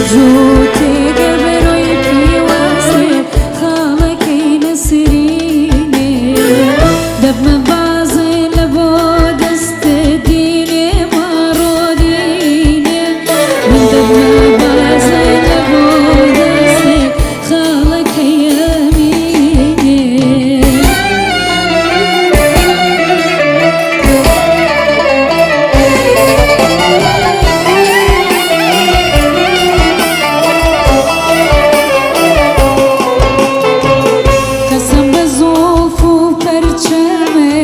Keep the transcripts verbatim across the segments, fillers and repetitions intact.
Jûtê deveroyê pîwazê, xalekey Nesrînê. Deb me bazê li bo destê dînê ma rodînê. Min deb me bazê li bo destê xalekey Emînê. Qesem be zûlf û perçemê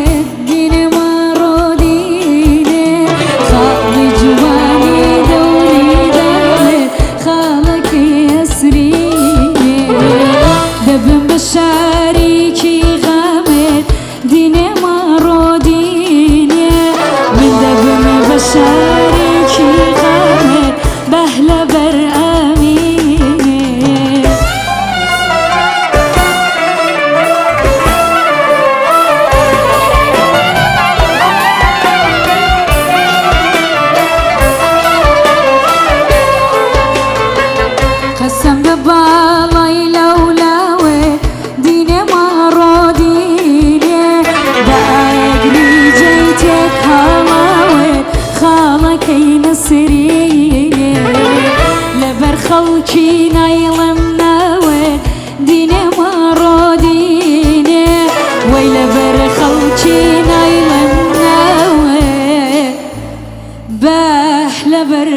dînê ma rodînê, xalî ciwanî dewrî dame, xalekê Esrînê. Debim bi şarîkî xemê, dînê ma rodînê, min debim bi şarîkî xemê, behle ber Emînê. Qesem bi balay lewlewê, dînê ma rodînê, bi egrî ceytê kalawê, xalekey Nesrînê. Li ber xelkî naylim newê, dînê ma rodînê, wey li ber xelkî naylim newê, behle ber